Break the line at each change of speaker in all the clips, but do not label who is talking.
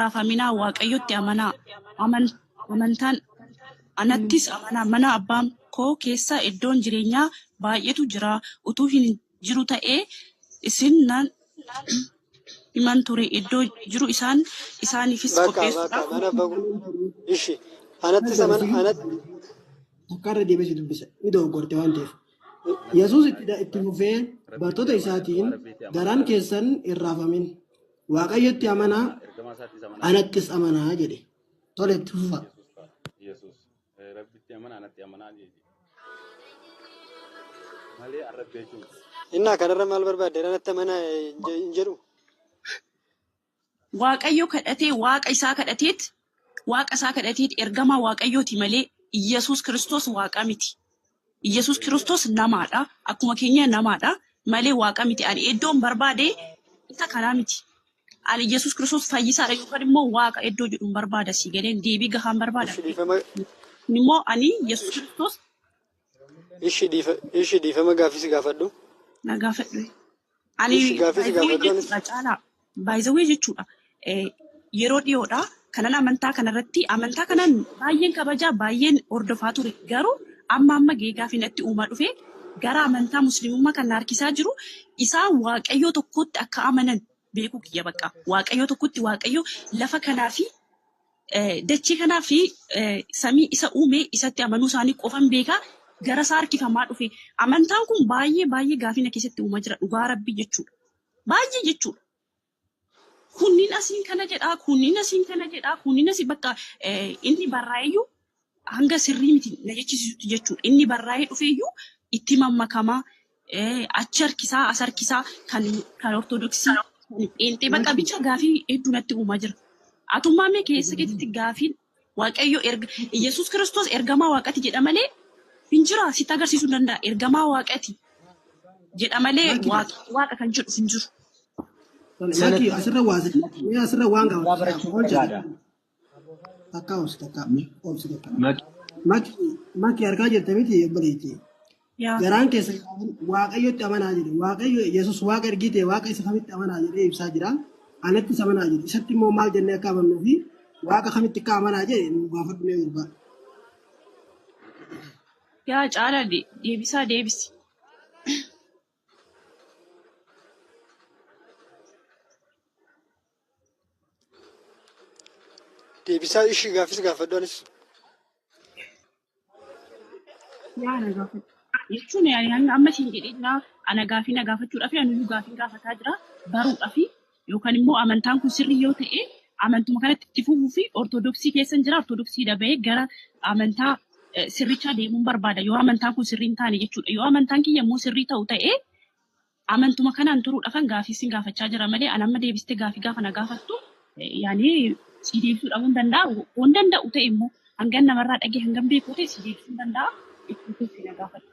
Raafaminaa Waaqayyotti amanaa. Amantaan anattis amanaa. Mana abbaan koo keessa iddoon jireenyaa baay'eetu jira. Utuu hin jiru ta'ee isin nan himan ture. Iddoo jiru isaan isaaniifis
Bakka bakka
qopheessuudhaaf
mana abbaa koo. Ishi anattis amana anatti.
Takka irra deebisee dubbisa. Ni dogoggorte waan ta'eef. Yesuus itti fufee
Rabbitti
bartoota
amanaa
isaatiin
waa rabbiitti amanaa
garaan
jedha.
keessan hin raafamin. Waaqayyotti amanaa
Ergamaa isaattis amanaa jedha.
anattis amanaa jedhe. Tole itti fufa.
Yesuus ta'a. Yesuus rabbitti amanaa anatti amanaa jedhe. Malee arrabbi jechuun miti.
Innaa kanarra maal barbaadde anatti amanaa hin jedhu.
Waaqayyo kadhatee waaqa isaa kadhateet waaqa isaa kadhateet ergamaa waaqayyooti malee Iyyasuus Kiristoos waaqa miti. Iyyasuus Kiristoos namaadha. Akkuma keenya namaadha malee waaqa miti. Ani iddoon barbaade isa kanaa miti. Ani Iyyasuus Kiristoos fayyisaadha yookaan immoo waaqa iddoo jedhuun barbaada si galeen deebii gahaan barbaada.
Ishi dhiifama
Kun immoo ani Iyyasuus Kiristoos
ishi dhiifa ishi dhiifama gaaffii si gaafadhu.
na gaafadhu. Ani
Ishi gaaffii si
baay'ee
gaafadhu anis.
jechuudha caalaa baay'ee jechuudha. Yeroo dhiyoodha kanan amantaa kanarratti amantaa kanan baay'een kabajaa baay'een hordofaa ture garuu amma amma geegaa fi natti uumaa dhufe gara amantaa musliimummaa kan na harkisaa jiru isaan waaqayyoo tokkotti akka amanan beekuu kiyya bakka waaqayyoo tokkotti waaqayyo lafa kanaa fi dachee kanaa fi samii isa uume isatti amanuu isaanii qofan beekaa gara isaa harkifamaa dhufe. Amantaan kun baay'ee baay'ee gaafii na keessatti uumaa jira dhugaa rabbii jechuudha. Baay'ee jechuudha. Kunniin asiin kana jedhaa, kunniin asiin kana jedhaa, kunniin asii bakka inni barraa'eyyuu hanga sirrii miti na jechisiisutti jechuudha. Inni barraa'ee dhufeeyyuu itti mammakamaa achi harkisaa as harkisaa kan kan ortodoksii kan pheenxee bakka
Maki
bicha gaafii hedduu natti uumaa jira. Atummaa mee keessa keetitti gaafiin Waaqayyo erga Iyyasuus Kiristoos ergamaa waaqati jedha malee hin jira sitti agarsiisuu hin danda'a. Ergamaa waaqati jedha malee
Maki
waaqa waaqa kan jedhu hin jiru.
tole
Sana
Maki asirra waa mee asirra waan
dhugaa
gaafadhu
barachuun
oolcha
dhagaadha.
takka obsi takka obsi takka.
Maki
Maki Maki argaa jirta miti obboleettii.
Yaa
Garaan keessa Waaqayyotti amanaa jedhe. Waaqayyo Yesuus waaqa ergite waaqa isa kamitti amanaa jedhee ibsaa jira. Anattis amanaa jedhe. Isatti immoo maal jennee akka amannuu fi waaqa kamitti akka amanaa jedhe nu gaafadhu mee gurbaa.
Yaa caalaa deebisaa deebisi.
Deebisaa ishii gaaffis gaafadhu anis.
Yaa na gaafadhu. Jechuun yaani hanga amma siin jedhee jira ana gaafii na gaafachuudhaaf anuyyuu gaafiin gaafataa jira baruudhaaf yookaan immoo amantaan kun sirrii yoo ta'e amantuma kanatti itti fufuu fi ortodoksii keessan jira ortodoksii daba'ee gara amantaa sirrichaa deemuun barbaada yoo amantaan kun sirrii hin taane jechuudha yoo amantaan kiyya immoo sirrii ta'u ta'e amantuma kanaan turuudhaafan gaafii sin gaafachaa jira malee an amma deebistee gaafii gaafa na gaafattu yaani si deebisuu dhabuu hin danda'a. Waan danda'u ta'e immoo hangan namarraa dhagee hangan beeku ta'e si deebisuu hin danda'a. Itti fufi na gaafadhu.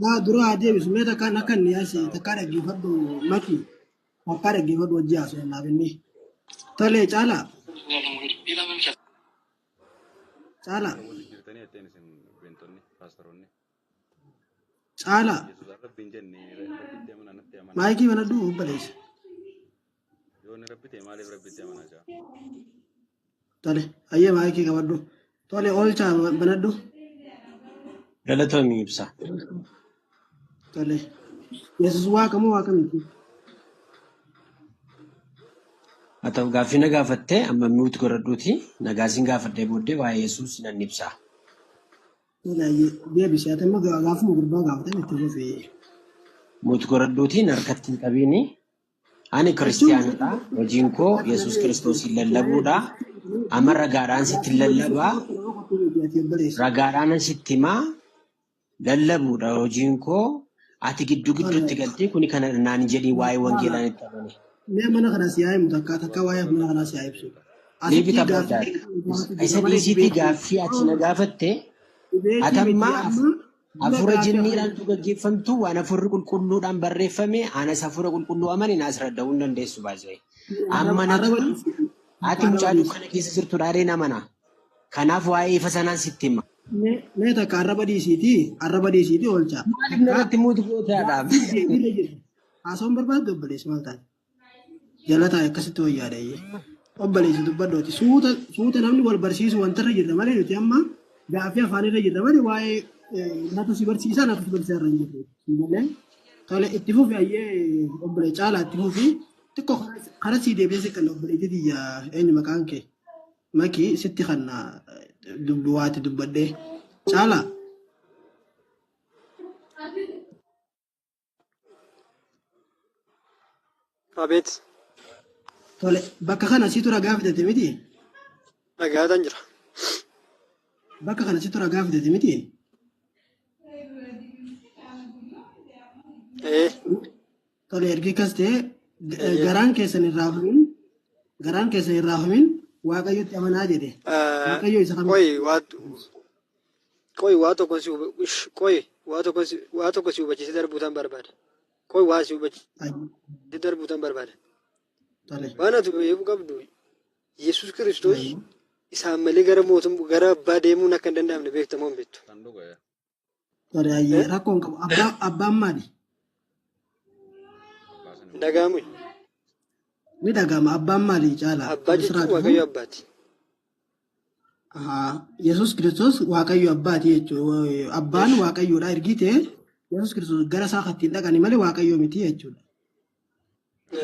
Yaa dura haa deebisu mee takkaan akka inni yaasi takkaa dhaggeeffadhu Maki takkaa dhaggeeffadhu wajji haasofnaaf inni. Tole caalaa caalaa
Warra wal jirtanii jetteen isin beentonni paastaroonni.
caalaa
Yesuus rabbi hin jenne rabbitti amanaa natti amanaa.
maayikii banadhu obboleessa.
Yoo inni rabbi ta'e maaliif rabbitti amanaa jaa?
Tole hayyee maayikii qabadhu. Tole oolchaa banadhu.
galatoomii ibsa.
Tole Yesuus waaqa moo waaqa miti?
Haa ta'u gaaffii na gaafattee amma mi'uutti godhadhuuti nagaa siin gaafadhee booddee waa'ee Yesuus nan ibsa.
Tole hayyee deebisi ati amma gaafuma gurbaa gaafatan itti fufi.
Mi'uutti godhadhuuti harkatti hin qabiini. Ani
Jechuun
kiristiyaanadha. Hojiin koo Yesuus Kiristoosiin lallabuudha. Amma ragaadhaan sitti lallabaa. Ragaadhaan sitti himaa. Lallabuudha hojiin koo. Ati gidduu gidduutti galtee kuni kana naan hin jedhiin waa'ee wangeelaan itti amane.
Mee mana kana si haa himu takka takka waa'ee mana kanaa si haa ibsu.
Ni
Asitti
bita
gaaffii
booda.
gaafatu jira
Isa
malee
dhiisiitii
dibeetii
gaaffii ati na gaafatte
dibeetii
ati
miti
amma
amma dura
hafuura
gaaffii afaan
jinniidhaan tu gaggeeffamtu waan hafuurri qulqulluudhaan barreeffame anas hafuura qulqulluu amane naas radda'uu hin dandeessu baasee. Amma
arraba
natti
dhiisi
ati
arraba
mucaa
dhiisi.
dukkana keessa jirtu dhaadheen amana. Kanaaf waa'ee ifa sanaan sitti hima.
Mee takka arraba dhiisiitii oolchaa.
Maaliif
Takka
narratti muutu gootaadhaaf?
gaaffii deebiirra jirti. Haasawwan barbaaddu obboleessi maal taate? Jala taa'e akkasitti wayyaadha. Obboleessi dubbadhooti. Suuta suuta namni wal barsiisu wantarra jirra malee nuti amma gaaffii afaanirra jirra malee waa'ee natu si barsiisaa natu si barsiisaa irra hin jirru. Malee tole itti fufi ayyee obbolee caalaa itti fufi xiqqoo karaa sii deebi'ee si kan obboleetti tiyya eenyu maqaan kee makii sitti kan waati dubbadhee caalaa.
Abeet
Tole bakka kana situ ragaa fidate miti?
Dhagaatan jira.
Bakka kana situ ragaa fidate miti?
Ee
Tole ergi akkas ta'e
eeyyee.
garaan keessan hin raafamin garaan keessan hin raafamin Waaqayyotti amanaa jedhe. Waaqayyo isa kamitti?
Qoy waa qoy waa tokko si qoy waa tokko si hubachiisee darbuu tan barbaada. Qoy waa si hubachiisee darbuu tan barbaada.
Tole.
Waan ati beekuu qabdu Yesuus Kiristoos isaan malee gara mootummaa gara abbaa deemuun akka hin danda'amne beektamoo hin beektu.
Kan dhuga yaa.
Tole ayyee rakkoon qabu. Abbaan maali?
Abbaa sana
Hin dhaga'amu.
Ni dhaga'ama. Abbaan maali caalaa?
Abbaa jechuun
Misraati moo?
Waaqayyo abbaati.
Yesuus Kiristoos Waaqayyo abbaati jechuudha. Abbaan
Esh.
Waaqayyoodha ergi ta'e Yesuus Kiristoos gara isaa kan ittiin dhaqani malee Waaqayyo miti jechuudha.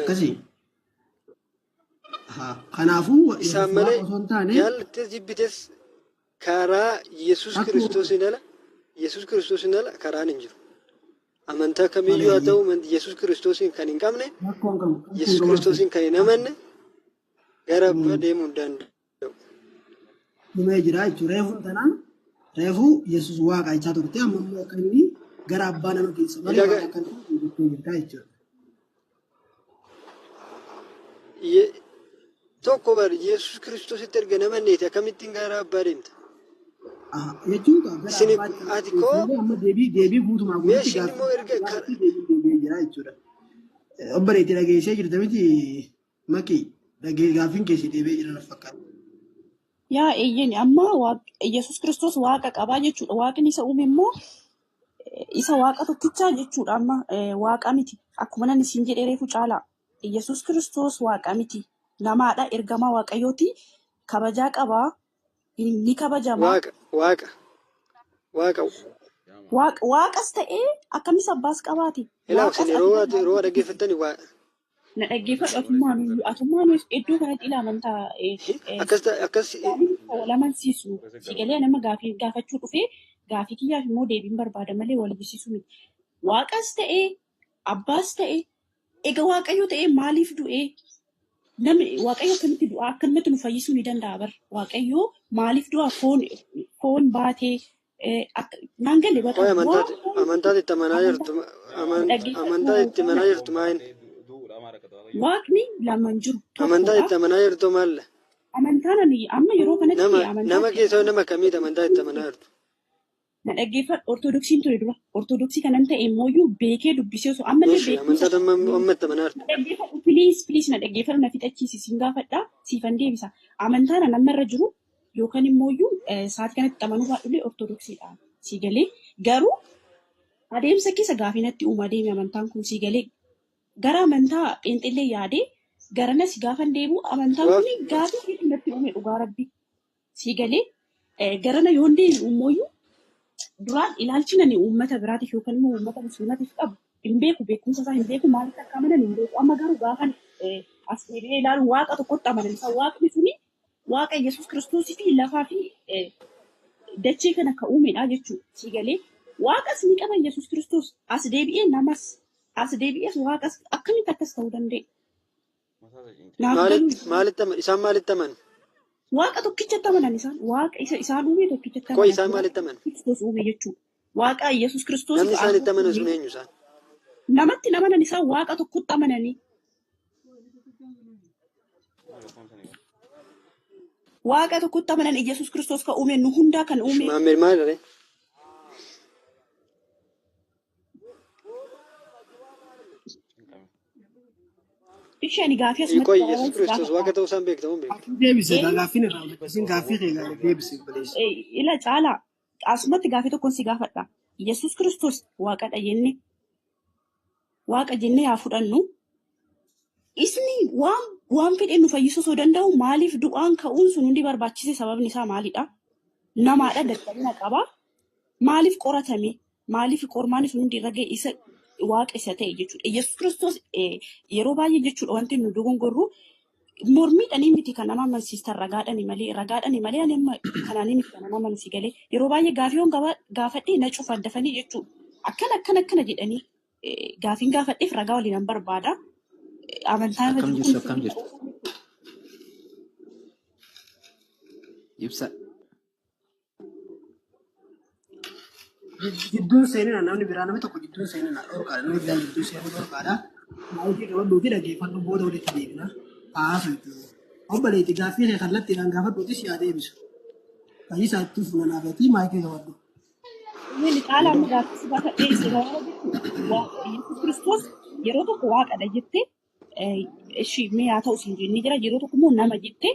Akkasii. Kanaafuu
Isaan
Yesuus Waaqa
malee
osoo hin taane
jaallattes jibbites karaa Yesuus
akkuma
Kiristoosiin ala Yesuus Kiristoosiin ala karaan hin jiru. Amantaa
tole
kamiyyuu haa
ayyee
ta'u Yesuus Kiristoosiin kan hin qabne
rakkoon qabu rakkoon
Yesuus
qabu
Kiristoosiin kan hin amanne gara abbaa deemuu hin danda'u.
Dhumee jira jechuudha. Reefuu tanaan reefuu Yesuus Waaqa jechaa turte amma immoo akka inni gara abbaa nama geessa malee
Egaa
Waaqa akka hin taane jettee jirta jechuudha.
Tokko bar Yesuus Kiristoositti erga namanneeti akkamittiin gara abbaa deemta?
Jechuun gara
Isin
abbaatti nama
ati
geessa
koo
malee amma deebii deebii guutumaa
mee
guututti
ishiin
gaaffii
immoo erga
gaafatti deebii deebi'ee jira jechuudha. Obboleetti dhageessee jirta miti makii dhagee gaaffiin keessi deebi'ee jira na fakkaata.
Yaa eeyyeni amma Yesuus Kiristoos waaqa qabaa jechuudha. Waaqni isa uume immoo isa waaqa tokkichaa jechuudha. Amma waaqa miti. Akkuma nan isin jedhee reefu caalaa. Yesuus Kiristoos waaqa miti. Namaadha. Ergamaa Waaqayyooti. Kabajaa qabaa. Ni kabajamaa.
Waaqa waaqa waaqa
Waaqas ta'ee akkamis abbaas qabaate?
Ilaa
Waaqas
isin yeroo
ati
yeroo dhaggeeffattani waa
na dhaggeeffadhu atummaan iddoo kanatti ilaa amantaa
akkas akkas
wal amansiisu si galee nama gaafii gaafachuu dhufee gaafii kiyyaaf immoo deebiin barbaada malee wal jibisiisu miti. Waaqas ta'ee abbaas ta'ee ega Waaqayyo ta'ee maaliif du'ee? Namni Waaqayyo akkamitti du'aa akkamatti nu fayyisuu ni danda'a bar. Waaqayyo maaliif du'aa foon baatee naan galle bakka
Qoy
waan
amantaati itti amanaa jirtu
dhaggeeffadhu
amantaa itti amanaa jirtu maal?
Waaqni lama hin jiru
Amantaa
tokkodha.
itti amanaa jirtu maal?
Amantaan ani amma yeroo kanatti
Nama
amantaa
nama keessaa nama kamiiti amantaa itti amanaa jirtu?
Na dhaggeeffadhu ortodoksiin ture dura. Ortodoksii kanan ta'e immoo beekee dubbisee osoo ammallee
Eshi
beekumsa
amantaa amma itti amanaa jirtu.
na dhaggeeffadhu please please na dhaggeeffadhu na fixachiisi siin gaafadha siifan deebisa. Amantaan ani amma irra jiru yookaan immoo sa'aatii kanatti amanuu baadhullee ortodoksiidha sii galee garuu adeemsa keessa gaafii natti uumaa deeme amantaan kun sii galee gara amantaa pheenxellee yaadee garanas gaafan deebi'u amantaan
Waaf
kun gaafii hedduu natti uume dhugaa rabbi sii galee garana yoon deebi'u immoo duraan ilaalchi nani uummata biraatiif yookaan immoo uummata musliimatiif qabu hin beeku beekumsa isaa hin beeku maaliif akka amanan hin beeku amma garuu gaafan as deebi'ee ilaalu waaqa tokkotti amanan isa waaqni suni waaqa Yesuus Kiristoosii fi lafaa fi dachee kana ka uumedha jechuudha sii galee waaqas ni qaba Yesuus Kiristoos as deebi'ee namas as deebi'ees waaqas akkamitti akkas ta'uu danda'e? Naaf galuu
Maalitti maalitti aman isaan maalitti amanu?
Waaqa tokkichatti amanan isaan waaqa isa isaan uume tokkichatti
Qoy
amanan
isaan
waaqa
maalitti amanu?
Kiristoos uume jechuudha. Waaqa Yesuus Kiristoos
Namni isaan itti amanan sun eenyu isaan?
Namatti hin amanan isaan waaqa tokkotti amananii. Waaqa tokkotti amanan Yesuus Kiristoos kan uume nu hundaa kan uume.
Maamil maal jedhee?
Ishee ani gaafii asumatti
Qoy
gabaabaan
Yesuus
si
Kiristoos
gaafadha.
waaqa ta'uu isaan beektamu hin beektu.
Gaaffii deebise gaaffiin irraa hojjechiisin gaaffii kee deebise obboleessa.
Ila caalaa asumatti gaafii tokkoon si gaafadha. Yesuus Kiristoos waaqadha jenne waaqa jennee haa fudhannu. Isni waan Waan fedhe nu fayyisuu osoo danda'u maaliif du'aan ka'uun sun hundi barbaachise sababni isaa maalidha? Namaadha dadhabina qaba. Maaliif qoratame? Maaliif qormaanni sun hundi irra ga'e isa waaqa isa ta'e jechuudha. Yesuus Kiristoos yeroo baay'ee jechuudha wanti nu dogongorru mormiidhaan miti kan nama amansiistan ragaadhani malee ani amma kanaan miti kan nama amansiisu galee yeroo baay'ee gaafii yoon gaafadhe na cufan dafanii jechuudha. Akkana akkana akkana jedhanii gaafiin gaafadheef ragaa waliin nan barbaada. Amantaan irra
Akkam
jiru kun
jirtu akkam
sirrii
jirtu
ta'uu isaa jechuudha.
ibsa
Jidduun seenina namni biraa namni tokko jidduun seenina dhorkaadha. Namni biraa jidduu seenuu dhorkaadha. Maayikii qabadhuu fi dhaggeeffadhu booda walitti deebina. Haasoo jechuudha. Obboleetti gaaffii kee kallattiidhaan gaafadhuutis yaa deebisu. Fayyisaa itti fuunanaafetii maayikii qabadhu.
Inni caalaa
Hello.
amma gaaffii si gaafadhee isa gabaabaa jechuudha. Yesuus Kiristoos yeroo tokko waaqadha jettee ishii mee haa ta'u siin jennee jira. Yeroo tokko immoo nama jettee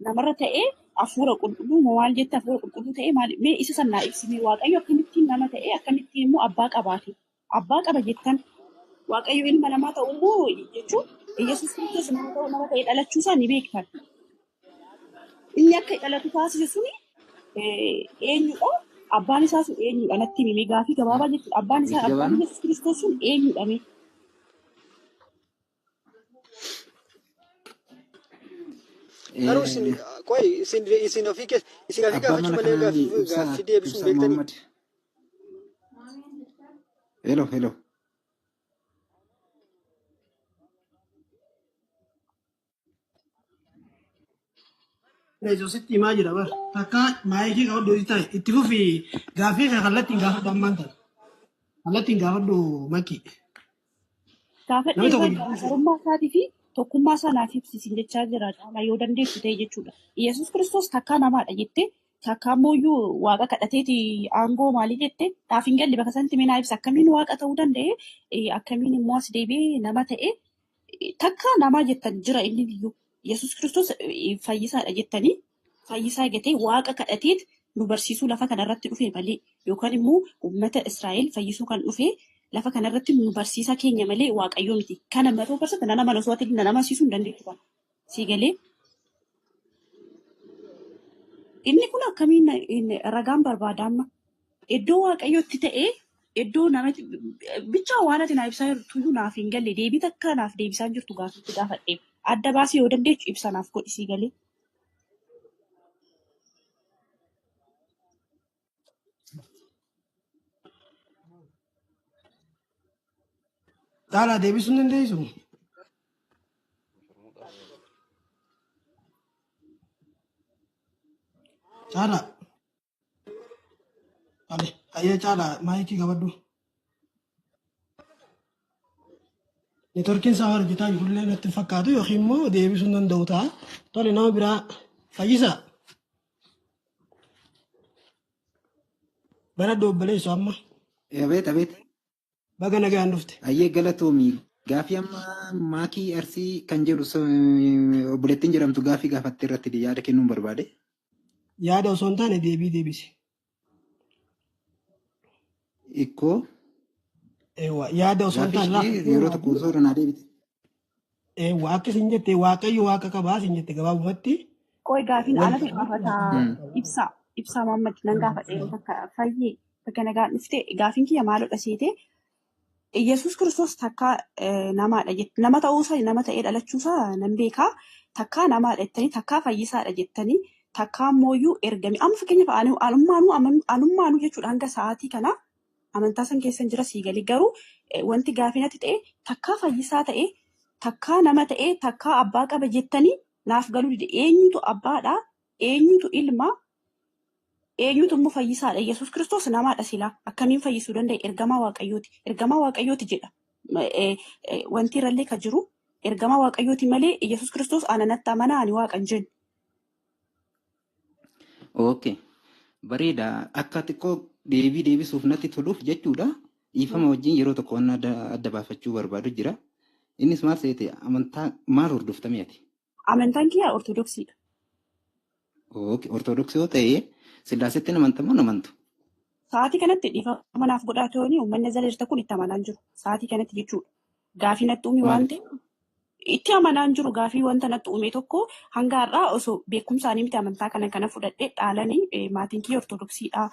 namarra ta'ee hafuura qulqulluu moo maal jette hafuura qulqulluu ta'ee maal mee isa san naa ibsi mee waaqayyo akkamittiin nama ta'ee akkamittiin immoo abbaa qabaate abbaa qaba jettan waaqayyo ilma namaa ta'u immoo jechuun Yesuus Kiristoos nama ta'uu nama ta'ee dhalachuusaa ni beektan. Inni akka dhalatu taasise suni eenyudha? Abbaan isaa sun eenyudha? Natti himi gaafii gabaabaa jechuudha. Abbaan isaa
Beekti
abbaan
gabaana?
Yesuus Kiristoos sun eenyudha mee?
Garuu isin qoy isin ofii keessa isin gaafii
Abbaa
gaafachuu
mana
malee
kanaa
gaaffii
ibsaa
gaaffii deebisuu hin
ibsaa
beektanii.
Muhammad. Hello hello.
Yesuusitti himaa jira bara. Takka maayikii qabadhu hojii ta'e itti fufi gaaffii kee kallattiin gaafadhu ammaan tana. Kallattiin gaafadhu makki.
Gaafadhee
Namni tokko
irraa
jidduun seenina.
garaagarummaa isaatii fi tokkummaa isaa naaf ibsisiin jechaa jira caalaa yoo dandeessu ta'e jechuudha. Yesuus Kiristoos takkaa namaadha jettee takkaa immoo iyyuu waaqa kadhateeti aangoo maalii jettee naaf hin galle bakka sanatti mee naa ibsa akkamiin waaqa ta'uu danda'e akkamiin immoo as deebi'ee nama ta'e takkaa namaa jettan jira inni iyyuu. Yesuus Kiristoos fayyisaadha jettanii fayyisaa gatee waaqa kadhateet nu barsiisuu lafa kanarratti dhufe malee yookaan immoo uummata Israa'el fayyisuu kan dhufe lafa kanarratti nu barsiisaa keenya malee waaqayyoo miti. Kana matoo barsiisa nana mana osoo ati nana amansiisuu hin dandeessu kana. Sii galee inni kun akkamiin ragaan barbaada amma? Iddoo waaqayyootti ta'ee iddoo namatti bichaa waan ati naa ibsaa jirtu iyyuu naaf hin galle deebii takka naaf deebisaa hin jirtu gaaffitti gaafadhe. Adda baasii yoo dandeechu ibsa naaf godhi sii galee.
Caalaa deebisuu hin dandeessu. Caalaa. Ale ayyee caalaa maayikii qabadhu. Neetworkiin isaa waan hojjetaa jirullee natti hin fakkaatu yookiin immoo deebisuu hin danda'u ta'a. Tole nama biraa fayyisaa. Bara obboleessu amma
Abeet abeet.
baga nagaan dhufte.
Ayyee galatoomi. Gaafii amma maakii arsii kan jedhu obboleettiin jedhamtu gaafii gaafatte irratti yaada kennuun barbaade.
Yaada osoo hin taane deebii deebisi.
Ikkoo
Eewwa yaada osoo hin
gaafii
taane
ishee yeroo tokko osoo irra naa deebite.
Eewwa akka isin jette waaqayyo waaqa qabaa isin jette gabaabumatti
Qoy gaafiin
wanta
alatu gaafata ibsaa ibsaa Muhammad nan gaafadhe yeroo takka fayyee bakka nagaan dhufte gaafiin kiyya maalodha seete Yesuus Kiristoos takkaa namaadha jette nama ta'uusaa nama ta'ee dhalachuusaa nan beekaa takkaa namaadha jettanii takkaa fayyisaadha jettanii takkaa ammoo ergame amma fakkeenyaaf anummaanuu anummaanuu jechuudha hanga sa'aatii kana amantaa san keessa hin jira sii galee garuu wanti gaafii natti ta'e takkaa fayyisaa ta'e takkaa nama ta'e takkaa abbaa qaba jettanii naaf galuu dide eenyutu abbaadha eenyutu ilma eenyutu immoo fayyisaadha Yesuus Kiristoos namaadha silaa akkamiin fayyisuu danda'e ergamaa waaqayyooti ergamaa waaqayyooti jedha wanti irrallee kan jiru ergamaa waaqayyooti malee Yesuus Kiristoos ana natti amanaa ani waaqa hin jenne.
Okay. Bareeda. Akka xiqqoo deebii deebisuuf natti toluuf jechuudha. Dhiifama wajjin yeroo tokko waan adda baafachuu barbaadu jira. Innis maal seete amantaa maal hordoftamee ati?
Amantaan kiyya ortodoksiidha.
Okay. Ortodoksii yoo ta'e Sillaasetti amantamoo hin amantu?
Sa'aatii kanatti dhiifama naaf godhaa ta'uun uummanni jala jirta kun itti amanaa hin jiru. Sa'aatii kanatti jechuudha. Gaafii natti uume waan
Maaliif?
ta'eef Itti amanaan jiru gaafii wanta natti uume tokko hanga har'aa osoo beekumsaanii miti amantaa kana kana fudhadhee dhaalanii maatiin kiyya ortodoksiidha,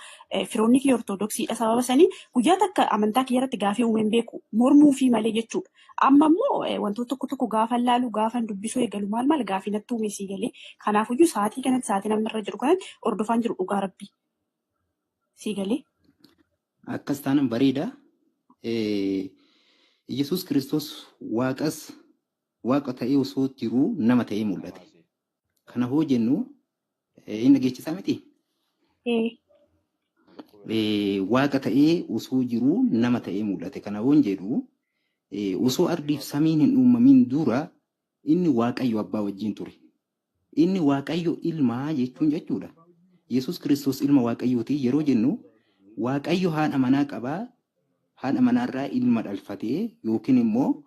firoonni kiyya ortodoksiidha. Sababa sanii guyyaa takka amantaa kiyya irratti gaafii uumee hin beeku mormuu fi malee jechuudha. Amma immoo wantoota tokko tokko gaafa laalu gaafa dubbisuu eegalu maal maal gaafii natti uume sii galee. Kanaafuyyuu sa'aatii kanatti sa'aatii namni irra jiru kanatti hordofaan jiru dhugaa rabbii sii galee.
Akkas taanaan bareeda. Yesuus Kiristoos waaqas waaqa ta'ee osoo jiruu nama ta'ee mul'ate. Kana hoo jennu hin dhageessisaa miti? Waaqa ta'ee osoo jiruu nama ta'ee mul'ate. Kana hoo jedhu osoo ardiif samiin hin uumamin dura inni Waaqayyo abbaa wajjin ture. Inni Waaqayyo ilmaa jechuun jechuudha. Yesuus Kiristoos ilma Waaqayyooti yeroo jennu Waaqayyo haadha manaa qabaa. Haadha manaarraa ilma dhalfatee yookiin immoo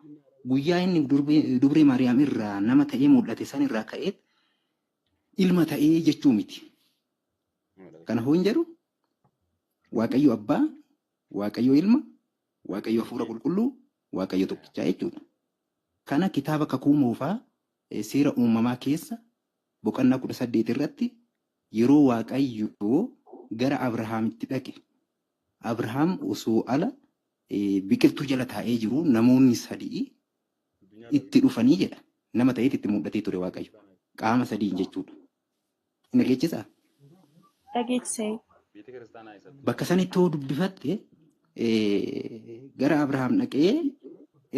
guyyaa inni dubree Maariyaam irraa nama ta'ee mul'ate san irraa ka'ee ilma ta'ee jechuu miti. Kana hoo hin jedhu Waaqayyo abbaa, Waaqayyo ilma, Waaqayyo hafuura qulqulluu, Waaqayyo tokkichaa jechuudha. Kana kitaaba kakuu moofaa seera uumamaa keessa boqonnaa 18 irratti yeroo Waaqayyo gara Abrahaamitti dhaqe. Abrahaam osoo ala biqiltuu jala taa'ee jiru namoonni sadii itti dhufanii jedha. Nama ta'eet itti mul'atee ture Waaqayyo. Qaama sadiin jechuudha. Inni dhageessisaa?
Dhageessisee.
Bakka sanitti hoo dubbifatte gara Abrahaam dhaqee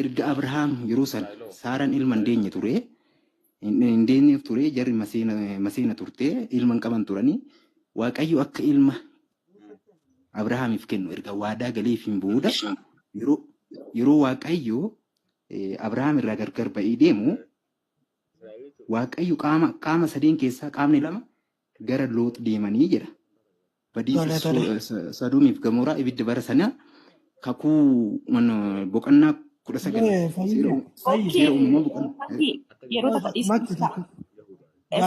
erga Abrahaam yeroo san Saaraan ilma hin deenye ture. Hin deenyeef ture jarri maseena turte ilma hin qaban turanii Waaqayyo akka ilma Abrahaamiif kennu erga waadaa galeefiin booda yeroo Waaqayyo Abrahaam irraa gargar ba'ee deemu Waaqayyo qaama sadeen keessaa qaamni lama gara Loox deemanii jedha. Badiisa Sodoomiif Gamoraa ibidda bara sana kakuu boqonnaa 19 seera uumamaa boqonnaa.
Yeroo takka dhiisuu.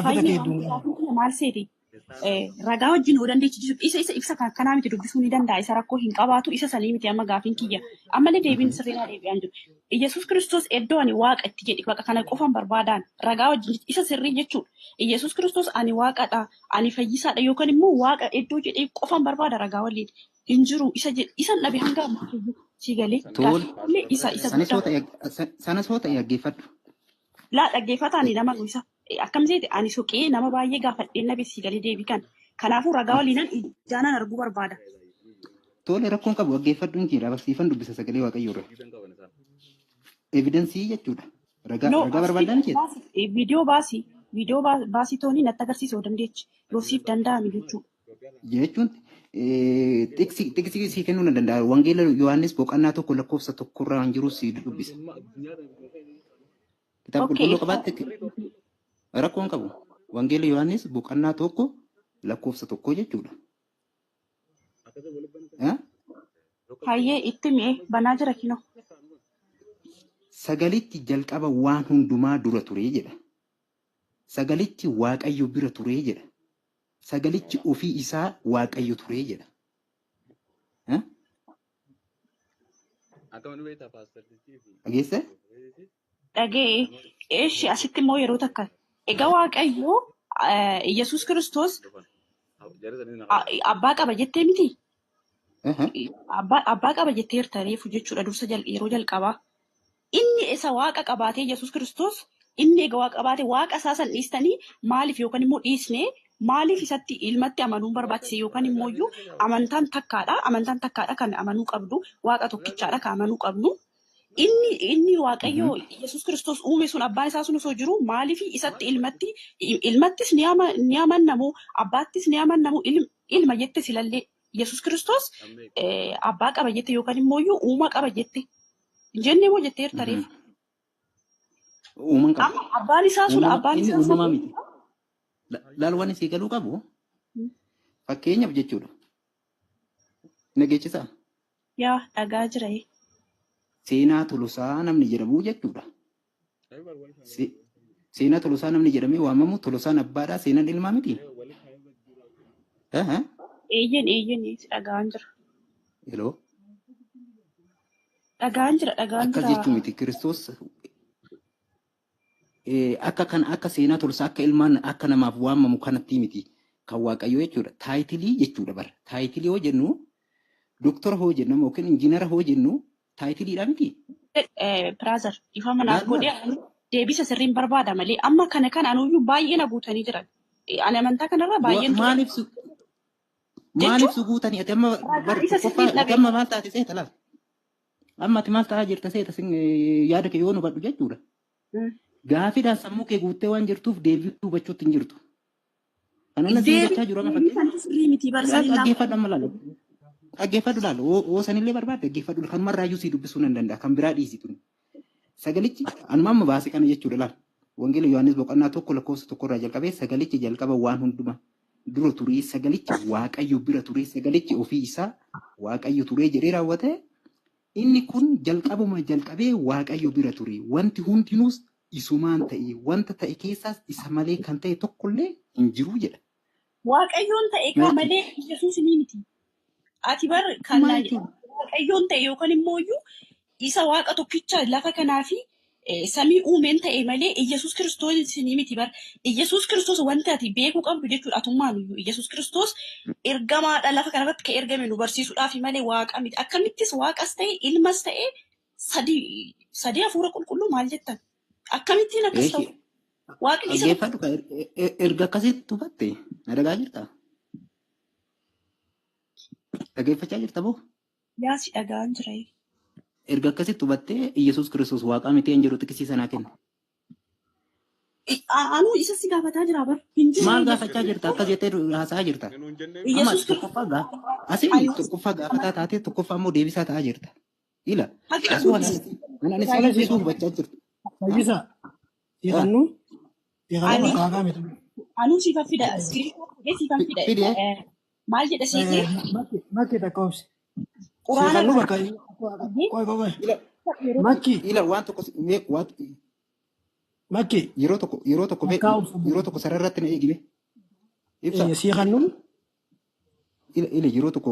Fayyee maal seeti? Ragaa wajjin yoo dandeechi isa ibsa kanaa miti dubbisuu ni danda'a. Isa rakkoo hin qabaatu isa sanii miti amma gaafiin kiyya. Ammallee deebiin sirriidhaa deebi'aan jiru. Iyyasuus Kiristoos iddoo ani waaqa itti jedhi bakka kana qofan barbaadaan ragaa wajjin isa sirrii jechuudha. Iyyasuus Kiristoos ani waaqadha, ani fayyisaadha yookaan immoo waaqa iddoo jedhee qofan barbaada ragaa waliin hin jiru. Isa isan dhabe hanga ammaa si galee gaafii isa guddaa.
Sanas hoo ta'e dhaggeeffadhu.
Laa dhaggeeffataan nama isa. Akkam jeete ani soqee nama baay'ee gaafadheen nabe si galee deebii kan. Kanaafuu ragaa waliinan ijaanan arguu barbaada.
Tole rakkoon qabu dhaggeeffadhu hin jira. Barsiifan dubbisa sagalee Waaqayyoo irra. Evidensii jechuudha. Ragaa barbaadan jechuudha.
Viidiyoo baasii. Viidiyoo baasii toonii natti agarsiisuu dandeechi. Yoo siif danda'ame jechuudha.
Jechuun xiqsii sii kennuu na danda'a. Wangeela Yohaannis boqonnaa 1 lakkoofsa 1 irraa waan jiru sii dubbisa. Kitaaba qulqulluu qabaatte rakkoon qabu. Wangeela Yohaannis boqonnaa 1 lakkoofsa 1 jechuudha.
Hayyee itti mi'e banaa jira kinoo.
Sagalichi jalqaba waan hundumaa dura ture jedha. Sagalichi Waaqayyo bira ture jedha. Sagalichi ofii isaa Waaqayyo ture jedha. Dhageesse?
Dhagee. Eeshi asitti immoo yeroo takka. Egaa Waaqayyo Yesuus Kiristoos abbaa qaba jettee miti? Abbaa qaba jettee jirta reefu jechuudha dursa yeroo jalqabaa. Inni isa waaqa qabaatee Yesuus Kiristoos inni egaa waaqa qabaatee waaqa isaa san dhiistanii maaliif yookaan immoo dhiisnee maaliif isatti ilmatti amanuun barbaachise yookaan immoo iyyuu amantaan takkaadha. Amantaan takkaadha kan amanuu qabdu waaqa tokkichaadha kan amanuu qabnu. Inni Waaqayyo Yesuus Kiristoos uume sun abbaan isaa sun osoo jiru maaliif isatti ilmattis ni amannamu abbaattis ni amannamu ilma jette silallee Yesuus Kiristoos abbaa qaba jette yookaan immoo iyyuu uuma qaba jette jennee moo jettee jirta reefu.
Uumaan qaba.
Abbaan isaa sun abbaan
Inni
isaa sun.
uumamaa miti. Laal waan isii galuu qabu fakkeenyaaf jechuudha. Nageessisaa?
Yaa dhagaa jira.
Seenaa Tolosaa namni jedhamu jechuudha. Seenaa Tolosaa namni jedhamee waamamu Tolosaan abbaadhaa seenaan ilmaa miti.
Eeyyen dhagaan jira.
Hello.
Dhagaan jira dhagaan
Akkas
jira.
jechuu miti Kiristoos Akka kan akka seenaa tolsa akka ilmaan akka namaaf waamamu kanatti miti kan Waaqayyoo jechuudha. Taayitilii jechuudha bara. Taayitilii hoo jennu doktora hoo jennu yookiin injiinara hoo jennu taayitiliidha miti.
Brother, ifama naaf
Laal
godhee
laal.
Deebisa sirriin barbaada malee amma kana kan anuyyuu baay'ee na guutanii jiran. Ani amantaa kanarra baay'een ture.
Maaliif su
Jechuun
maaliif su guutanii ati amma
ragaa
bar
isa
tokkoffaa
sirriin
ati
dhabe.
amma maal taate seeta laal. Amma ati maal ta'aa jirta seeta sin yaada kee yoo nu hubadhu jechuudha. Gaafiidhaan sammuu kee guuttee waan jirtuuf deebii hubachuutti hin jirtu. Kan inni siin
Deebii
jechaa jiru amma
deebii
fakkeenya.
santu sirrii miti barsanii naaf.
Dhaggeeffadhu amma laala. Dhaggeeffadhu laala. Hoo sanillee barbaadde dhaggeeffadhu. Kanumarraayyuu sii dubbisuu nan danda'a. Kan biraa dhiisi tuni. Sagalichi anuma amma baase kana jechuudha laala. Wangeela Yohaannis boqonnaa 1 lakkoofsa 1 irraa jalqabee sagalichi jalqaba waan hunduma dura turee sagalichi Waaqayyo bira turee sagalichi ofii isaa Waaqayyo turee jedhee raawwate inni kun jalqabuma jalqabee Waaqayyo bira ture. Wanti hundinuus isumaan ta'e wanta ta'e keessaas isa malee kan ta'e tokkollee hin jiru jedha.
Waaqayyoon ta'e kaa
Maal
malee Yesuus ni miti. Ati bar kan
maal
naan
jechuudha?
Waaqayyoon ta'e yookaan immoo iyyuu isa Waaqa tokkicha lafa kanaa fi samii uumeen ta'e malee Iyyasuus Kiristoos ni miti bar. Iyyasuus Kiristoos wanti ati beekuu qabdu jechuudha atummaan iyyuu Iyyasuus Kiristoos ergamaadha lafa kanarratti kan ergame nu barsiisuudhaaf malee Waaqa miti. Akkamittis Waaqas ta'e ilmas ta'e sadii sadii hafuura qulqulluu maal jettan? Akkamittiin akkas ta'u?
Eeshi
Waaqni isa tokko.
dhaggeeffadhu ka erga akkasitti hubatte na dhagaa jirta? Dhaggeeffachaa jirta moo?
Yaa si dhaga'an jira.
Erga akkasitti hubattee Iyyasuus Kiristoos Waaqaa miti hin jedhu xiqisii sanaa kenna.
Anuu isa si gaafataa jira bar. Hin jiru
Maal
Iyyasuus
gaafachaa jirta? Akkas jettee haasa'aa jirta.
Nuun jennee
Amma
Iyyasuus
ati tokkoffaa gaafa asii
Ani
tokkoffaa gaafataa taatee tokkoffaa immoo deebisaa ta'aa jirta. Ila
haqa
asuu ani
Tola
si
si
hubachaa jirtu.
Fayyisaa.
Ah,
Hiikannu hiikannu
ani
bakka haqaa miti.
anuu siifan fida iskiriiptoo fuudhee siifan fida.
Fidee
Maal jedha seetee
Makki takka obsi.
quraana
Hiikannu
irraa
bakka
qabdee
qoy qoy qoy.
ila
yeroo
Makki
ila waan tokko mee waan
makki
yeroo tokko mee
bakka obsa.
yeroo tokko sararratti na eegime ibsa
Siikannu
ila ila yeroo tokko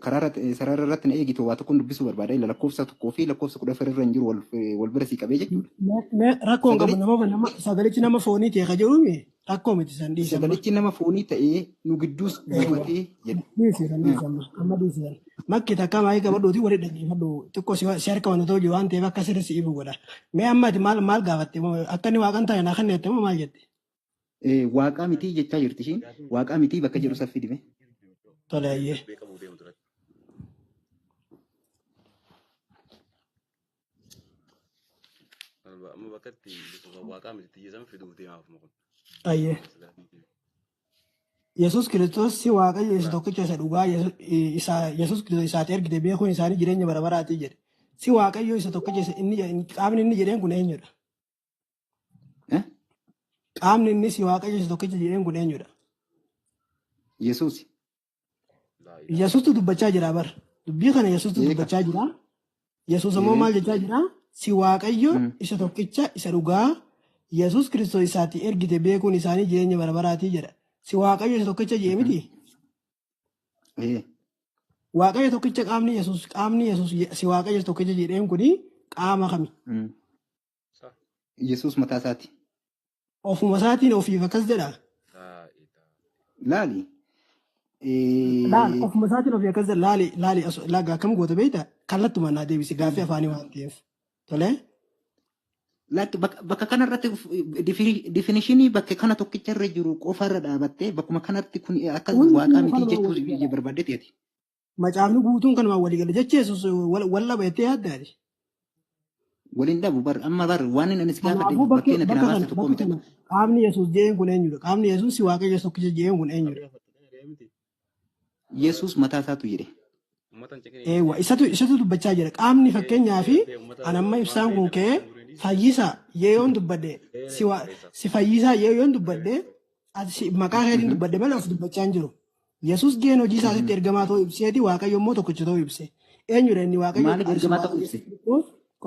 karaarratti sararratti na eegitu waa tokkoon dubbisuu barbaada ila lakkoofsa 1 fi lakkoofsa 14 irra hin jiru wal bira sii qabee jechuudha.
Rakkoon qabu
Sagalee
nama nama sagalichi nama foonii ta'e ka jedhuumi rakkoo miti san dhiisi amma.
sagalichi nama foonii ta'ee nu gidduus buufatee jedha.
Dhiisi san dhiisi amma amma dhiisi san. Makki takka maayii qabadhuuti wali dhaggeeffadhu xiqqoo si harka wanta ta'u jiru waan ta'eef akka sirri si ifu godha. Mee amma ati maal maal gaafatte akka inni waaqan ta'e naa kan jette moo maal jette?
Waaqaa mitii jechaa jirti ishiin waaqaa mitii bakka jedhu saffii dime.
Tole ayyee.
Beekamu deemu duratti. Amma bakka itti waaqaa miti xiyyeessan fiduuf deemaaf kun.
Ayyee. Yesuus Kiristoos si Waaqayyo isa tokkicha isa dhugaa isa Yesuus Kiristoos isaati ergite beekuun isaanii jireenya bara baraatii jedhe. Si Waaqayyo isa tokkicha isa inni qaamni inni jedheen kun eenyudha?
Eh?
Qaamni inni si Waaqayyo isa tokkicha jedheen kun eenyudha?
Yesuus.
Yesuustu dubbachaa jira bar. Dubbii kana Yesuustu
Eega.
dubbachaa jira. Yesuus immoo maal jechaa jira? Si Waaqayyo isa tokkicha isa dhugaa Yesuus Kiristoos isaati ergite beekuun isaanii jireenya bara baraatii jedha. Si Waaqayyo isa tokkicha jedhe miti? Waaqayyo tokkicha qaamni Yesuus si Waaqayyo isa tokkicha jedheen kuni qaama kami?
Yesuus mataa isaati.
Ofuma isaatiin ofiif akkas jedha.
Laali.
Laal ofuma isaatiin ofii akkas jedha. Laali laali laga akkam goota beektaa? Kallattumaan naa deebisi gaaffii afaanii waan ta'eef. Tolee?
Lakki bakka kanarratti definitionii bakka kana tokkicha irra jiru qofarra dhaabattee bakkuma kanatti kun akka
Hundi
waaqaa mitii
kanumaan
jechuu
walii gala.
barbaaddeeti.
Macaafni guutuun kanumaan walii gala. Jechi Yesuus wal laba jettee yaaddaati.
Waliin dhabu bar amma bar waan inni anis gaafadhe
Kanaafuu bakki
bakkeen ati naa
bakka
baaste
kana
tokko
bakka
miti.
kana qaamni Yesuus jedheen kun eenyudha? Qaamni Yesuus si Waaqayyo isa tokkicha jedheen kun eenyudha?
Yesuus mataa isaatu jedhe.
Eewwa isatu dubbachaa jira. Qaamni fakkeenyaa fi an amma ibsaan kun ka'ee fayyisaa yeeyoon dubbadhe si fayyisaa yeeyoon dubbadhe ati maqaa keetiin dubbadhe malee of dubbachaa hin jiru. Yesuus gaheen hojii isaatitti ergamaa ta'uu ibseeti Waaqayyo immoo tokkicha ta'uu ibse. Eenyudha inni Waaqayyo
Maaliif
si
ergamaa ta'uu
Waaqayyo
ibse?
Kiristoos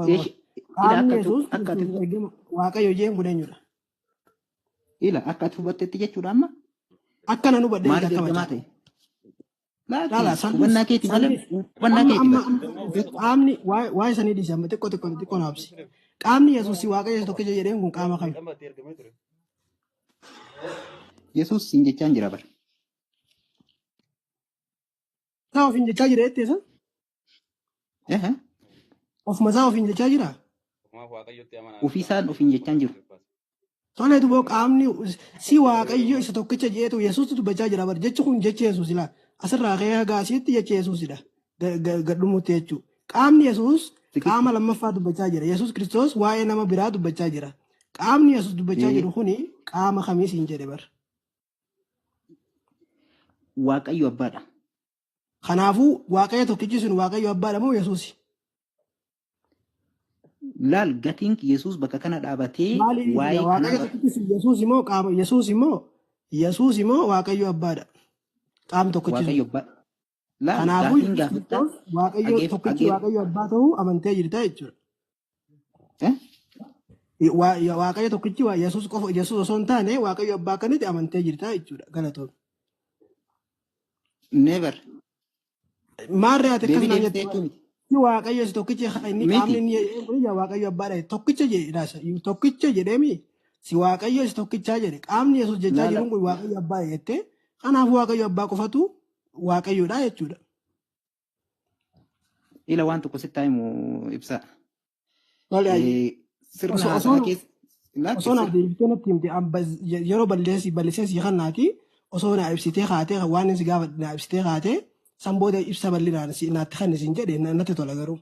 Eeshi ila
qaamni
akka
Yesuus
akka ati
Kiristoos ergama Waaqayyo jeen kun eenyudha?
ila akka ati hubattetti jechuudha amma
Akka nan hubadhe miti
maaliif
akka
ergamaa
macaafa.
ta'e? Laaki
Laala sandis
hubannaa keeti malee
sandis
hubannaa
amma
keeti
amma
bar.
amma qaamni waa'ee sanii dhiise amma xiqqoo xiqqoo xiqqoo naabsi. Qaamni Yesuus si Waaqayyo isa tokkicha jedheen kun qaama kami?
Yesuus siin jechaan jira bara.
Isaa ofiin jechaa jira jettee isa?
Ehe.
Ofuma isaa ofiin jechaa jira?
Ofiisaan ofiin jechaan jiru.
Tolee duboo qaamni si Waaqayyo isa tokkicha jedhetu Yesuustu dubbachaa jira bara. Jechi kun jecha Yesuus ilaa. Asirraa ka'ee haga asiitti jecha Yesuusidha. Gadhumutti jechuudha. Qaamni Yesuus qaama lammaffaa dubbachaa jira. Yesuus Kiristoos waa'ee nama biraa dubbachaa jira. Qaamni Yesuus dubbachaa jiru kuni qaama kamii siin jedhe bara.
Waaqayyo abbaadha.
Kanaafuu Waaqayyo tokkichi sun Waaqayyo abbaadha moo Yesuusi?
Laal gatiin Yesuus bakka kana dhaabatee
Maaliif jira?
waa'ee
Waaqayyo
kanaa
tokkichi sun Yesuus immoo qaama Yesuus immoo Yesuus immoo Waaqayyo abbaadha. Qaamni tokkichi sun.
Waaqayyo abbaadha. Laal
Kanaafuu
gaafiin
Yesuus
gaafattaa
Kiristoos Waaqayyo
dhageef
tokkichi
dhageef
Waaqayyo abbaa ta'uu amantee jirta jechuudha.
eh?
Waaqayyo tokkichi Yesuus qofa Yesuus osoo hin taane Waaqayyo abbaa akkanitti amantee jirta jechuudha. Galatoon.
Never.
Maarree ati akkas
Deebii
naan
deebistee
jette
jechuu miti.
si Waaqayyo isa tokkichi inni qaamni
Miti.
inni jedhee kun yaa Waaqayyo abbaadha tokkicha jedhe tokkicha jedheemi si Waaqayyo isa tokkichaa jedhe qaamni Yesuus jechaa
Laala
jiruun kun Waaqayyo abbaadha jettee kanaafuu Waaqayyo abbaa qofatu Waaqayyoodha jechuudha.
ila waan tokko sitti himu ibsa.
Tole ayyi.
Eh, Sirna
Osoo
haasaa
osoo
keessa lakki
osoo naaf deebitee natti himte yeroo balleessi balleessee si kannaati osoo naa ibsitee kaatee waan inni si gaafa naa ibsitee kaatee san booda ibsa bal'inaan si naatti kan isin jedhe natti tola garuu.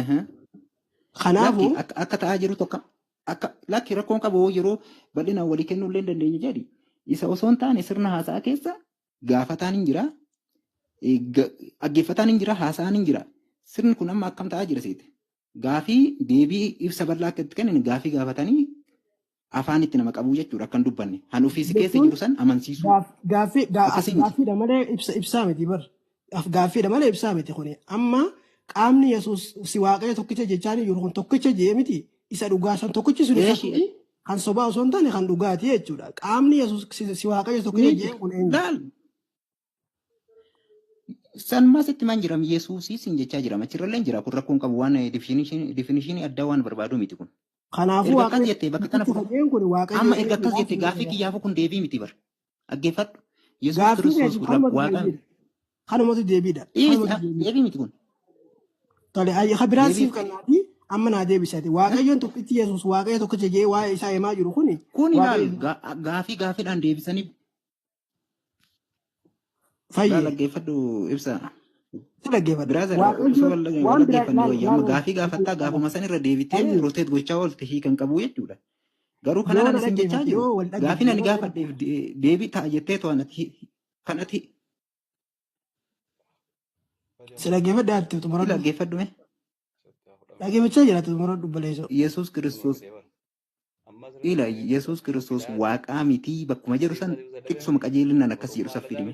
Aha. Lakki
Kanaafuu
akka ta'aa jiru tokko akka lakki rakkoon qabu yeroo bal'inaan walii kennuu illee hin dandeenye jedhi. Isa osoo hin taane sirna haasaa keessa gaafataan hin jira, dhaggeeffataan hin jira, haasa'aan hin jira. Sirni kun amma akkam ta'aa jira seete. Gaafii deebii ibsa bal'aa akka itti kennan gaafii gaafatanii afaan itti nama qabuu jechuudha akka hin dubbanne. Han ofii si keessa
jechuun
jiru san amansiisuu
gaaffii
akkasii miti.
gaaffiidha malee ibsa ibsaa miti bar. Gaaffiidha malee ibsaa miti kuni. Amma qaamni Yesuus si Waaqayyo tokkicha jechaa jiru kun tokkicha jee miti isa dhugaa san tokkichi sun isa
Eeshi
kuni kan sobaa osoo hin taane kan dhugaati jechuudha. Qaamni Yesuus si Waaqayyo tokkicha
miti
jeen kun eenyu?
laal San maasitti maan jiram Yesuusii sin jechaa jiram achirrallee hin jira kun rakkoon qabu waan definition addaa waan barbaadu miti kun.
Kanaafuu
Erga akkas
Waaqayyo
jettee bakka kana
tokkicha
fudhu
jeen kun Waaqayyo
amma erga akkas
eenyudha
jettee
siin
gaaffii
jedha.
kiyyaafu kun deebii miti bar. Dhaggeeffadhu. Yesuus
Gaaffii
Kiristoos
keeti
kun
kanumatu
waaqa
deebiidha. Kanumatu deebiidha.
dhiisi
Kanumatu deebiidha.
deebii miti kun.
Tole ayyi ka biraan
Deebii
siif kennaati amma naa deebisati. Waaqayyoon tokkichi Yesuus Waaqayyo tokkicha jee waa'ee isaa himaa jiru kuni
kun ilaal
Waaqayyo
gaafii gaafiidhaan deebisanii laal
fayyee
dhaggeeffadhu ibsa.
si dhaggeeffadha.
Biraazar osoo
Waaqayyoon
wal
waan biraa
dhaggeeffanne
laal
wayya amma
laal
gaafii gaafattaa gaafuma san irra deebitee
fayyee
roteet gochaa oolte hiikan qabu jechuudha. Garuu
yoo
kanaan
na
ani sin jechaa
dhaggeeffatte
jiru
yoo wal dhaggeeffatte
gaafiin ani
yoo wal
gaafadheef deebii ta'a jettee to'an ati kan ati
si dhaggeeffadha ati
ila
xumuradhu.
dhaggeeffadhu mee
Dhaggeeffachaa jira ati xumuradhu baleessoo.
Yesuus Kiristoos ila Yesuus Kiristoos waaqaa mitii bakkuma jedhu san xiqsuma qajeelinaan akkas jedhu san fidime.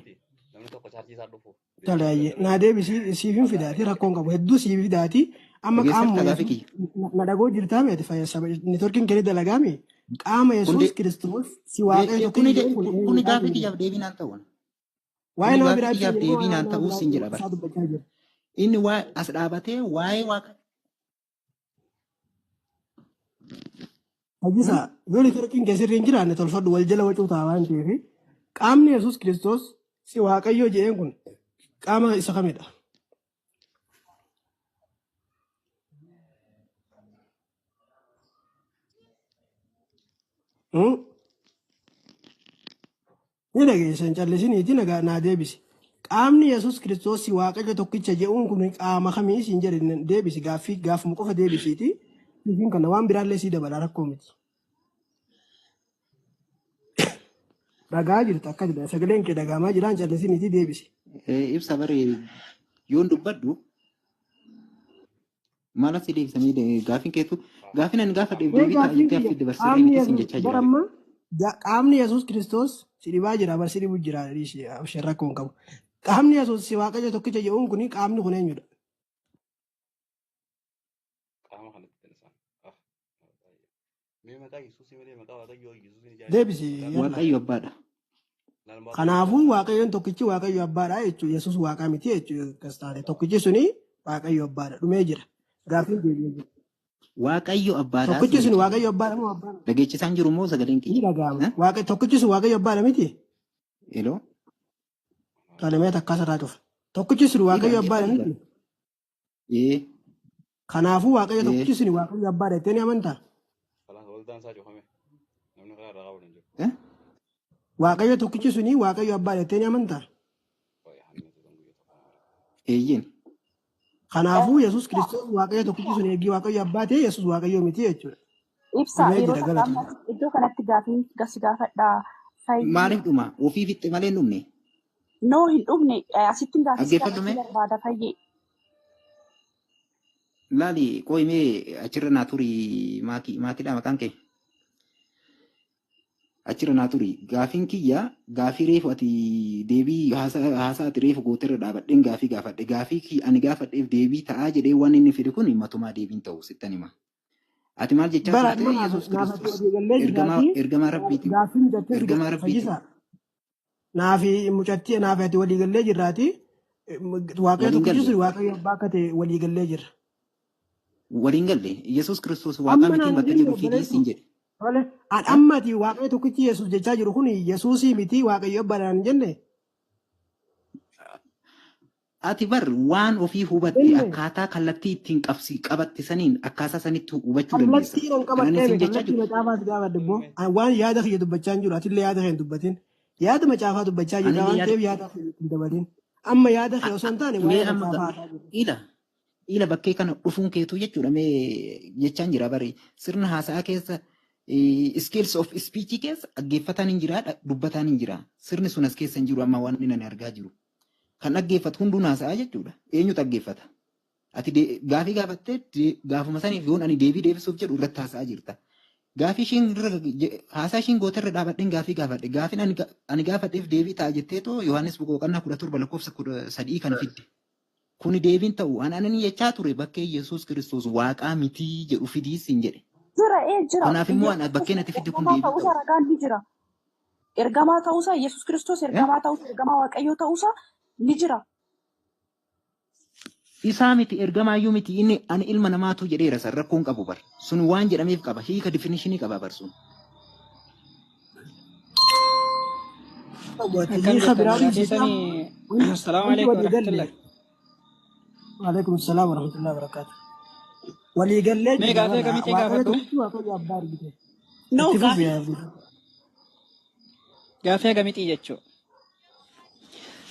Tole ayyee naa deebisi siif hin fidaati rakkoon qabu hedduu siif fidaati amma
Dhageessartaa
qaamuma
gaafii
Yesuus
kiyya.
na dhagoo jirtaa meeti fayyasaba neetworkiin kee dalagaami qaama
Kun
Yesuus Kiristoos si Waaqayyo tokkicha
kuni
jedhu kun
kuni
eenyudha
gaafii
siin jedha.
kiyyaaf deebii naan ta'u.
Waa'ee
Kuni
nama
gaafii
biraa ibsaa
kiyyaaf
jiru moo
deebii
waa'ee
naan
nama
ta'uu
biraa
sin jedha bara.
isaa dubbachaa jira.
Inni waa as dhaabatee waa'ee waaqa.
Fayyisaa yoo neetworkiin kee sirrii hin jiraanne tolfadhu wal jala wacuu ta'a waan ta'eef qaamni Yesuus Kiristoos si Waaqayyo jedheen kun qaama isa kamidha? Hmm? Ni dhageessan callisiniiti nagaa naa deebisi. Qaamni Yesuus Kiristoos si Waaqayyo tokkicha jedhuun kun qaama kamii siin jedhe deebisi gaaffii gaafuma qofa deebisiiti. Isiin kana waan biraallee sii dabala rakkoo miti. Dhagaa jirta akka jedha sagaleen kee dhagaamaa jiraan callisiniiti deebisi.
Ibsa bare yoon dubbadhu maal asii deebisamee gaafiin keetu gaafiin ani gaafadheef
Mee
deebii ta'a
gaaffiin
jettee
kiyya
affii dabarsirree
qaamni
miti sin
Yesuus
jechaa
bara
jira.
amma qaamni Yesuus Kiristoos si dhibaa jira bar si dhibu jira isheen rakkoo hin qabu. Qaamni Yesuus si Waaqayyo tokkicha jedhuun kun qaamni kun eenyudha? Deebisi yalla.
Waaqayyo abbaadha.
Kanaafuu Waaqayyoon tokkichi Waaqayyo abbaadha jechuudha. Yesuus Waaqaa miti jechuudha. Akkas taate tokkichi suni Waaqayyo abbaadha. Dhumee jira. Gaaffiin deebi'ee jira.
Waaqayyo abbaadhaa
Tokkichi
siin
sun
jechaa
Waaqayyo
jira.
abbaadha moo abbaa miti?
Dhageechisaan jiru moo sagaleen
Ni
kiyya?
dhaga'ama.
Eh?
Tokkichi sun Waaqayyo abbaadha miti?
Hello?
Tolemee takkaa sarraa cufa. Tokkichi sun
Ila
Waaqayyo abbaadha
dhaggeeffadhu.
miti?
Ee
Kanaafuu Waaqayyo
ee
tokkichi sun Waaqayyo abbaadha jettee ni amantaa?
Kalaas waldaan isaa cufame. Namni karaa irraa qabu hin jiru.
eh?
Waaqayyo tokkichi suni Waaqayyo abbaadha jettee ni amantaa?
Qoy hannatu kan guyyaa tokko.
Eeyyeen.
Kanaafuu Yesuus Kiristoos Waaqayyo tokkichi sun eegii Waaqayyo abbaa ta'e Yesuus Waaqayyo miti jechuudha.
Ibsaa
Dhumee
yeroo
jira
takka
galatoomna.
amma iddoo kanatti gaafii gasi gaafadha. Fayyee
Maaliif dhuma? Ofii fixxe malee hin dhumne.
noo hin dhumne asittiin gaafii si
Dhaggeeffadhu
gaafachuu
mee?
barbaada fayyee.
Laali qoy mee achirra naa turi maakii maakiidha maqaan kee. Achirra naa turi. Gaafiin kiyya gaafii reefu ati deebii haasaa ati reefu gooterra dhaabadheen gaafii gaafadhe. Gaafii kiyya ani gaafadheef deebii ta'aa jedhee waan inni fide kun matumaa deebiin ta'u sittan hima. Ati maal jechaa
Bara
turte
amma naaf
Yesuus
naaf ati
Kiristoos
walii gallee
ergamaa
jiraatii
ergamaa rabbiiti
gaaffii mucattii si
ergamaa rabbiiti.
fayyisaa. Naafi mucattii naaf ati walii gallee jirraatii Waaqayyo
Waliin
tokkichi
galle
sun Waaqayyo abbaa akka ta'e walii gallee jirra.
waliin galle Yesuus Kiristoos waaqaa
Amma
mitiin
naan
bakka
jenne
jedhu fidii
obboleessu.
siin jedhe.
Tole an
Eh?
amma ati Waaqayyo tokkichi Yesuus jechaa jiru kun Yesuusii miti Waaqayyo abbaadha naan jenne.
Ati bar waan ofii hubatte
Jenne
akkaataa kallattii ittiin qabsi qabatte saniin akkaataa sanitti hubachuu dandeessa.
kallattii nan
Kan ani
qabadhee
siin jechaa
kallattii
jiru.
macaafaas gaafadhe immoo an waan yaada kiyya dubbachaa hin jiru atillee yaada kee hin dubbatin. Yaada macaafaa dubbachaa jirra
Anillee
waan
yaada
ta'eef yaada kee hin dabalin. Amma yaada kee osoo hin taane
mee
waa'ee
amma
macaafaa haasaa jirra.
ila ila bakkee kana dhufuun keetuu jechuudha mee jechaan jira bari sirna haasaa keessa skills of speech keessa dhaggeeffataan hin jira dubbataan hin jira sirni sun as keessa hin jiru amma waan inni ani argaa jiru kan dhaggeeffatu hunduun haasa'aa jechuudha eenyu dhaggeeffata ati gaafii gaafattee gaafuma saniif yoon ani deebii deebisuuf jedhu irratti haasa'aa jirta. Gaafii ishiin irra haasaa ishiin goote irra dhaabadheen gaafii gaafadhe. Gaafiin ani gaafadheef deebii ta'a jettee too Yohaannis boqonnaa 17 lakkoofsa 13 kana fidde. Kuni deebiin ta'u ani ani jechaa ture bakkee Yesuus Kiristoos waaqaa mitii jedhu fidii siin jedhe.
Jira ee jira.
Kanaaf immoo
Yesuus
ani bakkeen ati fidde kun
ergamaa
deebii
ta'uusaa
ta'u.
ragaan ni jira. Ergamaa ta'uusaa Yesuus Kiristoos
Eh?
ergamaa ta'uusaa ergamaa Waaqayyoo ta'uusaa ni jira.
Isaa miti ergamaayyuu miti inni ani ilma namaatu jedheera san rakkoon qabu bar. Sun waan jedhameef qaba hiika definitionii qaba bar sun.
Ati
Akkam
hiika
jirtan
biraa
nagaa
dhiisita
keessanii
wanti
assalaamu
wanti
alaikum
walii galle.
warahmatullahi.
Waalaikum salaam warahmatullahi wabarakatuh. Walii gallee
Mee
jirra
gaafii
bara
akkamitti
Waaqayyo
gaafadhu?
tokkichi Waaqayyo abbaa argite.
Noo
Itti fufi
gaafii
yaa
Gaafii akkamitti jechuu?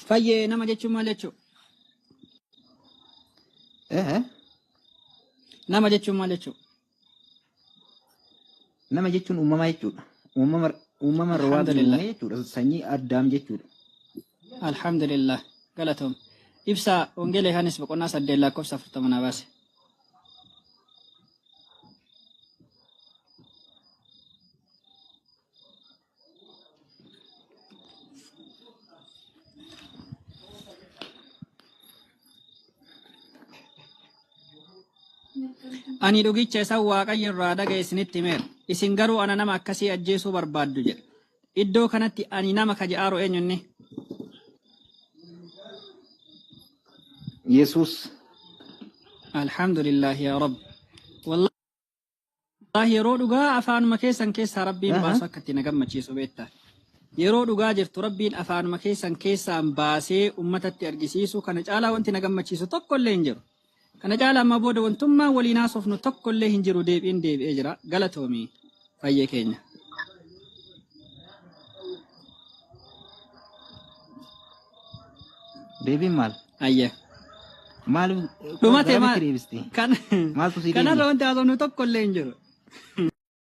Fayyee nama jechuun maal jechuu?
Eh?
Nama jechuun maal jechuu?
Nama jechuun uumamaa jechuudha. Uumama uumama irra waaqni
Alhamdulillah.
uume jechuudha. Sanyii addaam jechuudha.
Alhamdulillah. Galatoom. Ibsa Wangeela Yohaannis boqonnaa 8 lakkoofsa 40 naa baase. Ani dhugicha isa Waaqayyo irraa dhaga'e isinitti himeera. Isin garuu ana nama akkasii ajjeesuu barbaaddu jedhe. Iddoo kanatti ani nama ka je'aaru eenyunni?
Yesuus
Alhamdulillah yaa Rabbi. Wallahi yeroo dhugaa afaanuma keessan keessaa Rabbiin
Aha.
baasu akka itti na gammachiisu beekta. Yeroo dhugaa jirtu Rabbiin afaanuma keessan keessaan baasee ummatatti argisiisu kana caalaa wanti na gammachiisu tokko illee hin jiru. Kana caalaa amma booda wantummaa waliin haasofnu tokko illee hin jiru deebiin deebi'ee jira. Galatoomii fayyee keenya.
Deebiin maal?
Ayya.
Maal
Dhumate
garamitti
maal?
deebiste?
Kan
Maaltu si
kanarra
deebi'e?
wanti haasofnu tokko illee hin jiru.